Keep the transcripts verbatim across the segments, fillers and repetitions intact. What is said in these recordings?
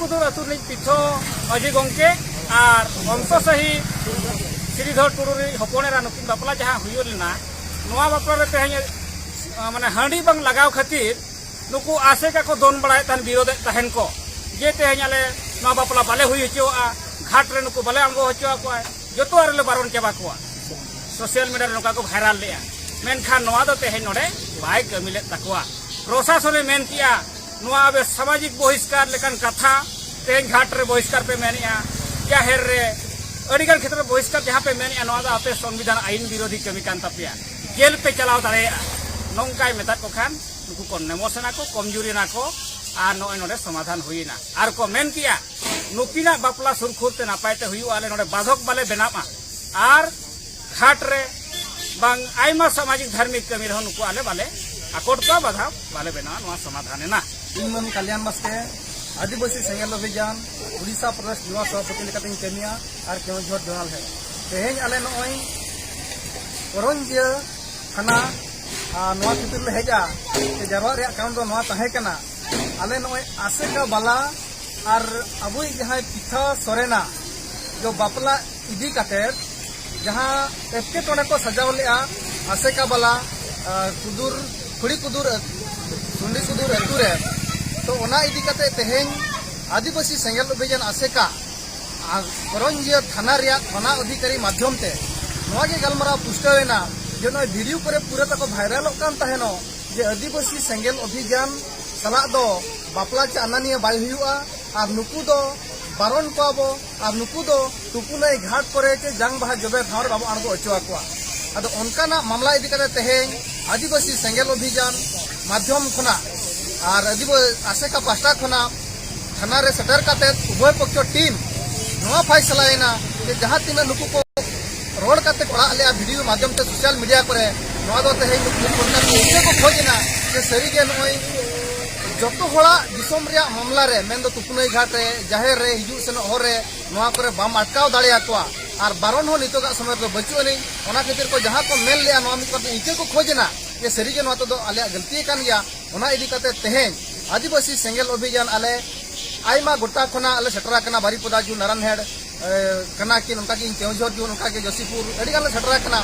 ᱠᱩᱫᱩᱨ ᱟᱹᱛᱩ ᱨᱤᱱᱤᱡ ᱯᱤᱛᱷᱚ ᱢᱟᱹᱡᱷᱤ ᱜᱚᱢᱠᱮ ᱟᱨ ᱚᱝᱥᱚ ᱥᱟᱹᱦᱤ ᱥᱨᱤᱫᱷᱚᱨ ᱴᱩᱰᱩ ᱨᱤᱱᱤᱡ ᱦᱚᱯᱚᱱ ᱮᱨᱟ ᱱᱩᱠᱤᱱ ᱵᱟᱯᱞᱟ ᱡᱟᱦᱟᱸ ᱦᱩᱭᱩᱜ ᱞᱮᱱᱟ, ᱱᱚᱣᱟ ᱵᱟᱯᱞᱟ ᱨᱮ ᱛᱮᱦᱮᱧ, ᱟ, ᱢᱟᱱᱮ ᱦᱟᱺᱰᱤ ᱵᱟᱝ ᱞᱟᱜᱟᱣ ᱠᱷᱟᱹᱛᱤᱨ ᱱᱩᱠᱩ ᱟᱥᱮᱠᱟ ᱠᱚ ᱫᱚᱱ ᱵᱟᱲᱟᱭᱮᱫ ᱛᱟᱦᱮᱱ, ᱵᱤᱨᱳᱫᱮᱫ ᱛᱟᱦᱮᱱ ᱠᱚ, ᱡᱮ ᱛᱮᱦᱮᱧ ᱟᱞᱮ ᱱᱚᱣᱟ ᱵᱟᱯᱞᱟ ᱵᱟᱞᱮ ᱦᱩᱭ ᱦᱚᱪᱚᱣᱟᱜᱼᱟ, ᱜᱷᱟᱴ ᱨᱮ ᱱᱩᱠᱩ ᱵᱟᱞᱮ ᱟᱬᱜᱚ ᱦᱚᱪᱚ ᱟᱠᱚᱣᱟ, ᱡᱚᱛᱚᱣᱟᱜ ᱨᱮᱞᱮ ᱵᱟᱨᱚᱱ ᱪᱟᱵᱟ ᱠᱚᱣᱟ᱾ ᱥᱳᱥᱟᱞ ᱢᱤᱰᱤᱭᱟ ᱨᱮ ᱱᱚᱝᱠᱟ ᱠᱚ ᱵᱷᱟᱭᱨᱟᱞ ᱞᱮᱜᱼᱟ, ᱢᱮᱱᱠᱷᱟᱱ ᱱᱚᱣᱟ ᱫᱚ ᱛᱮᱦᱮᱧ ᱱᱚᱰᱮ ᱵᱟᱭ ᱠᱟᱹᱢᱤ ᱞᱮᱫ ᱛᱟᱠᱚᱣᱟ᱾ ᱯᱨᱚᱥᱟᱥᱚᱱᱮ ᱢᱮᱱ ᱠᱮᱜᱼᱟ, ᱱᱚᱣᱟ ᱟᱵᱮ ᱥᱟᱢᱟᱡᱤᱠ ᱵᱚᱦᱤᱥᱠᱟᱨ ᱞᱮᱠᱟᱱ ᱠᱟᱛᱷᱟ, ᱛᱮᱦᱮᱧ ᱜᱷᱟᱴ ᱨᱮ ᱵᱚᱦᱤᱥᱠᱟᱨ ᱯᱮ ᱢᱮᱱᱮᱜᱼᱟ, ᱡᱟᱦᱮᱨ ᱨᱮ, ᱟᱹᱰᱤᱜᱟᱱ ᱠᱷᱮᱛᱨᱚ ᱨᱮ ᱵᱚᱦᱤᱥᱠᱟᱨ ᱡᱟᱦᱟᱸ ᱯᱮ ᱢᱮᱱᱮᱜᱼᱟ, ᱱᱚᱣᱟ ᱫᱚ ᱟᱯᱮ ᱥᱚᱝᱵᱤᱫᱷᱟᱱ ᱟᱭᱤᱱ ᱵᱤᱨᱳᱫᱷᱤ ᱠᱟᱹᱢᱤ ᱠᱟᱱ ᱛᱟᱯᱮᱭᱟ, ᱡᱮᱞ ᱯᱮ ᱪᱟᱞᱟᱣ ᱫᱟᱲᱮᱭᱟᱜᱼᱟ, ᱱᱚᱝᱠᱟᱭ ᱢᱮᱛᱟᱫ ᱠᱚ ᱠᱷᱟᱱ ᱱᱩᱠᱩ ᱠᱚ ᱱᱮᱢᱚᱥ ᱮᱱᱟ ᱠᱚ, ᱠᱚᱢᱡᱩᱨᱤ ᱮᱱᱟ ᱠᱚ, ᱟᱨ ᱱᱚᱜᱼᱚᱭ ᱱᱚᱰᱮ ᱥᱚᱢᱟᱫᱷᱟᱱ ᱦᱩᱭᱮᱱᱟ᱾ ᱟᱨ ᱠᱚ ᱢᱮᱱ ᱠᱮᱜᱼᱟ, ᱱᱩᱠᱤᱱᱟᱜ ᱵᱟᱯᱞᱟ ᱥᱩᱨᱠᱷᱩᱨ ᱛᱮ ᱱᱟᱯᱟᱭ ᱛᱮ ᱦᱩᱭᱩᱜᱼᱟ, ᱟᱞᱮ ᱱᱚᱰᱮ ᱵᱟᱫᱷᱚᱠ ᱵᱟᱞᱮ ᱵᱮᱱᱟᱣᱟ᱾ ᱟᱨ ᱜᱷᱟᱴ ᱨᱮ ᱵᱟᱝ ᱟᱭᱢᱟ ᱥᱟᱢᱟᱡᱤᱠ ᱫᱷᱟᱨᱢᱤᱠ ᱠᱟᱹᱢᱤ ᱨᱮᱦᱚᱸ ᱱᱩᱠᱩ ᱟᱞᱮ ᱵᱟᱞᱮ ᱟᱠᱚᱴ ᱠᱚᱣᱟ, ᱵᱟᱫᱷᱟ ᱵᱟᱞᱮ ᱵᱮᱱᱟᱣᱟ᱾ ᱱᱚᱣᱟ ᱥᱚᱢᱟᱫᱷᱟᱱ ᱮᱱᱟ᱾ ᱤᱧ ᱢᱟᱹᱱ ᱠᱟᱞᱭᱟᱱ ᱵᱟᱥᱠᱮ, ᱟᱹᱫᱤᱵᱟᱹᱥᱤ ᱥᱮᱸᱜᱮᱞ ᱚᱵᱷᱤᱡᱟᱱ ᱩᱲᱤᱥᱥᱟ ᱯᱨᱚᱫᱮᱥ ᱡᱩᱣᱟ ᱥᱚᱵᱷᱟᱯᱚᱛᱤ ᱞᱮᱠᱟᱛᱤᱧ ᱠᱟᱹᱢᱤᱭᱟ ᱟᱨ ᱠᱮᱣᱚᱱᱡᱷᱚᱨ ᱡᱚᱱᱟᱞ ᱦᱮᱰ᱾ ᱛᱮᱦᱮᱧ ᱟᱞᱮ ᱱᱚᱜᱼᱚᱭ ᱠᱚᱨᱚᱧᱡᱤᱭᱟᱹ ᱛᱷᱟᱱᱟ, ᱟᱨ ᱱᱚᱣᱟ ᱠᱷᱟᱹᱛᱤᱨ ᱞᱮ ᱦᱮᱡᱼᱟ, ᱥᱮ ᱡᱟᱨᱣᱟᱜ ᱨᱮᱭᱟᱜ ᱠᱟᱨᱚᱱ ᱫᱚ ᱱᱚᱣᱟ ᱛᱟᱦᱮᱸ ᱠᱟᱱᱟ, ᱟᱞᱮ ᱱᱚᱜᱼᱚᱭ ᱟᱥᱮᱠᱟ ᱵᱟᱞᱟ ᱟᱨ ᱟᱵᱚᱭᱤᱡ ᱡᱟᱦᱟᱸᱭ ᱯᱤᱛᱷᱟ ᱥᱚᱨᱮᱱᱟ ᱡᱚ ᱵᱟᱯᱞᱟ ᱤᱫᱤ ᱠᱟᱛᱮ ᱡᱟᱦᱟᱸ ᱮᱴᱠᱮᱴᱚᱬᱮ ᱠᱚ ᱥᱟᱡᱟᱣ ᱞᱮᱜᱼᱟ ᱟᱥᱮᱠᱟ ᱵᱟᱞᱟ, ᱟᱨ ᱠᱩᱫᱩᱨ, ᱠᱷᱩᱲᱤ ᱠᱩᱫᱩᱨ, ᱥᱩᱸᱰᱤ ᱠᱩᱫᱩᱨ ᱟᱹᱛᱩ ᱨᱮ, ᱛᱚ ᱚᱱᱟ ᱤᱫᱤ ᱠᱟᱛᱮ ᱛᱮᱦᱮᱧ ᱟᱹᱫᱤᱵᱟᱹᱥᱤ ᱥᱮᱸᱜᱮᱞ ᱚᱵᱷᱤᱡᱟᱱ ᱟᱥᱮᱠᱟ ᱟᱨ ᱠᱚᱨᱚᱧᱡᱤᱭᱟᱹ ᱛᱷᱟᱱᱟ ᱨᱮᱭᱟᱜ ᱛᱷᱟᱱᱟ ᱚᱫᱷᱤᱠᱟᱨᱤ ᱢᱟᱫᱽᱫᱷᱚᱢ ᱛᱮ ᱱᱚᱣᱟ ᱜᱮ ᱜᱟᱞᱢᱟᱨᱟᱣ ᱯᱩᱥᱴᱟᱹᱣ ᱮᱱᱟ ᱡᱮ ᱱᱚᱜᱼᱚᱭ ᱵᱷᱤᱰᱤᱭᱳ ᱠᱚᱨᱮ ᱯᱩᱨᱟᱹ ᱛᱟᱠᱚ ᱵᱷᱟᱭᱨᱟᱞᱚᱜ ᱠᱟᱱ ᱛᱟᱦᱮᱱᱚᱜ ᱡᱮ ᱟᱹᱫᱤᱵᱟᱹᱥᱤ ᱥᱮᱸᱜᱮᱞ ᱚᱵᱷᱤᱡᱟᱱ ᱥᱟᱞᱟᱜ ᱫᱚ ᱵᱟᱯᱞᱟ ᱪᱮ ᱟᱱᱟ ᱱᱤᱭᱟᱹ ᱵᱟᱭ ᱦᱩᱭᱩᱜᱼᱟ, ᱟᱨ ᱱᱩᱠᱩ ᱫᱚ ᱵᱟᱨᱚᱱ ᱠᱚᱣᱟ ᱵᱚ, ᱟᱨ ᱱᱩᱠᱩ ᱫᱚ ᱛᱩᱯᱩᱱᱟᱹᱭ ᱜᱷᱟᱴ ᱠᱚᱨᱮ ᱪᱮ ᱡᱟᱝ ᱵᱟᱦᱟ ᱡᱚᱵᱮ ᱴᱷᱟᱶ ᱨᱮ ᱵᱟᱵᱚ ᱟᱬᱜᱚ ᱦᱚᱪᱚ ᱟᱠᱚᱣᱟ᱾ ᱟᱫᱚ ᱚᱱᱠᱟᱱᱟᱜ ᱢᱟᱢᱞᱟ ᱤᱫᱤ ᱠᱟᱛᱮ ᱛᱮᱦᱮᱧ ᱟᱹᱫᱤᱵᱟᱹᱥᱤ ᱥᱮᱸᱜᱮᱞ ᱚᱵᱷᱤᱡᱟᱱ ᱢᱟᱫᱽᱫᱷᱚᱢ ᱠᱷᱚᱱᱟᱜ ᱟᱨ ᱟᱹᱫᱤᱵᱟᱹ ᱟᱥᱮᱠᱟ ᱯᱟᱦᱴᱟ ᱠᱷᱚᱱᱟᱜ ᱛᱷᱟᱱᱟ ᱨᱮ ᱥᱮᱴᱮᱨ ᱠᱟᱛᱮ ᱩᱵᱷᱚᱭ ᱯᱚᱠᱠᱷᱚ ᱴᱤᱢ ᱱᱚᱣᱟ ᱯᱷᱟᱭᱥᱟᱞᱟᱭᱮᱱᱟ ᱡᱮ ᱡᱟᱦᱟᱸ ᱛᱤᱱᱟᱹᱜ ᱱᱩᱠᱩ ᱠᱚ ᱨᱚᱲ ᱠᱟᱛᱮ ᱠᱚ ᱟᱲᱟᱜ ᱞᱮᱜᱼᱟ ᱵᱷᱤᱰᱤᱭᱳ ᱢᱟᱫᱽᱫᱷᱚᱢ ᱛᱮ ᱥᱳᱥᱟᱞ ᱢᱤᱰᱤᱭᱟ ᱠᱚᱨᱮ, ᱱᱚᱣᱟ ᱫᱚ ᱛᱮᱦᱮᱧ ᱱᱩᱠᱩ ᱯᱚᱨᱤᱥᱠᱟᱨ ᱠᱚ ᱤᱠᱟᱹ ᱠᱚ ᱠᱷᱚᱡᱽ ᱮᱱᱟ ᱡᱮ ᱥᱟᱹᱨᱤᱜᱮ ᱱᱚᱜᱼᱚᱭ ᱡᱚᱛᱚ ᱦᱚᱲᱟᱜ ᱫᱤᱥᱚᱢ ᱨᱮᱭᱟᱜ ᱢᱟᱢᱞᱟ ᱨᱮ, ᱢᱮᱱᱫᱚ ᱛᱩᱯᱩᱱᱟᱹᱭ ᱜᱷᱟᱴ ᱨᱮ, ᱡᱟᱦᱮᱨ ᱨᱮ, ᱦᱤᱡᱩᱜ ᱥᱮᱱᱚᱜ ᱦᱚᱨ ᱨᱮ, ᱱᱚᱣᱟ ᱠᱚᱨᱮ ᱵᱟᱢ ᱟᱴᱠᱟᱣ ᱫᱟᱲᱮᱭᱟᱠᱚᱣᱟ᱾ ᱟᱨ ᱵᱟᱨᱚᱱ ᱦᱚᱸ ᱱᱤᱛᱚᱜᱟᱜ ᱥᱚᱢᱚᱭ ᱨᱮᱫᱚ ᱵᱟᱹᱪᱩᱜ ᱟᱹᱱᱤᱡ᱾ ᱚᱱᱟ ᱠᱷᱟᱹᱛᱤᱨ ᱠᱚ ᱡᱟᱦᱟᱸ ᱠᱚ ᱢᱮᱱ ᱞᱮᱜᱼᱟ, ᱱᱚᱣᱟ ᱢᱤᱫ ᱠᱟᱛᱮ ᱤᱠᱟᱹ ᱠᱚ ᱠᱷᱚᱡᱽ ᱮᱱᱟ ᱡᱮ ᱥᱟᱹᱨᱤᱜᱮ ᱱᱚᱣᱟ ᱛᱮᱫᱚ ᱟᱞᱮᱭᱟᱜ ᱜᱟᱹᱞᱛᱤ ᱠᱟᱱ ᱜᱮᱭᱟ᱾ ᱚᱱᱟ ᱤᱫᱤ ᱠᱟᱛᱮ ᱛᱮᱦᱮᱧ ᱟᱹᱫᱤᱵᱟᱹᱥᱤ ᱥᱮᱸᱜᱮᱞ ᱚᱵᱷᱤᱡᱟᱱ ᱟᱞᱮ ᱟᱭᱢᱟ ᱜᱚᱴᱟ ᱠᱷᱚᱱᱟᱜ ᱞᱮ ᱥᱮᱴᱮᱨ ᱟᱠᱟᱱᱟ, ᱵᱟᱨᱤᱯᱚᱫᱟ ᱡᱩ, ᱱᱟᱨᱟᱱᱦᱮᱲ, ᱮ, ᱠᱟᱱᱟ ᱠᱤᱱ, ᱚᱱᱠᱟ ᱜᱮ ᱠᱮᱣᱡᱷᱚᱨ ᱡᱩ, ᱚᱱᱠᱟ ᱜᱮ ᱡᱚᱥᱤᱯᱩᱨ, ᱟᱹᱰᱤ ᱜᱟᱱ ᱞᱮ ᱥᱮᱴᱮᱨ ᱟᱠᱟᱱᱟ,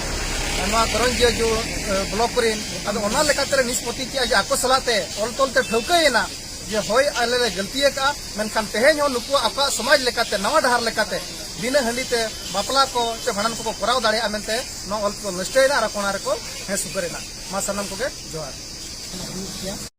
ᱮ, ᱱᱚᱣᱟ ᱠᱚᱨᱚᱧᱡᱤᱭᱟᱹ ᱡᱩ, ᱮ, ᱵᱞᱚᱠ ᱠᱚᱨᱮᱱ᱾ ᱟᱫᱚ ᱚᱱᱟ ᱞᱮᱠᱟᱛᱮ ᱞᱮ ᱱᱤᱥᱯᱚᱛᱤ ᱠᱮᱜᱼᱟ ᱡᱮ ᱟᱠᱚ ᱥᱟᱞᱟᱜ ᱛᱮ ᱚᱞ ᱛᱚᱞ ᱛᱮ ᱴᱷᱟᱹᱣᱠᱟᱹᱭᱮᱱᱟ ᱡᱮ ᱦᱳᱭ, ᱟᱞᱮ ᱞᱮ ᱜᱟᱹᱞᱛᱤ ᱟᱠᱟᱜᱼᱟ, ᱢᱮᱱᱠᱷᱟᱱ ᱛᱮᱦᱮᱧ ᱦᱚᱸ ᱱᱩᱠᱩᱣᱟᱜ ᱟᱠᱚᱣᱟᱜ ᱥᱚᱢᱟᱡᱽ ᱞᱮᱠᱟᱛᱮ, ᱱᱟᱣᱟ ᱰᱟᱦᱟᱨ ᱞᱮᱠᱟᱛᱮ, ᱵᱤᱱᱟᱹ ᱦᱟᱺᱰᱤ ᱛᱮ ᱵᱟᱯᱞᱟ ᱠᱚ ᱪᱮ ᱵᱷᱟᱸᱰᱟᱱ ᱠᱚᱠᱚ ᱠᱚᱨᱟᱣ ᱫᱟᱲᱮᱭᱟᱜᱼᱟ ᱢᱮᱱᱛᱮ ᱱᱚᱣᱟ ᱚᱞ ᱠᱚ ᱱᱤᱥᱴᱟᱹᱭᱮᱱᱟ ᱟᱨ ᱟᱠᱚ ᱚᱱᱟ ᱨᱮᱠᱚ ᱦᱮᱸ ᱥᱩᱯᱟᱹᱨ ᱮᱱᱟ᱾ ᱢᱟ ᱥᱟᱱᱟᱢ ᱠᱚᱜᱮ ᱡᱚᱦᱟᱨ᱾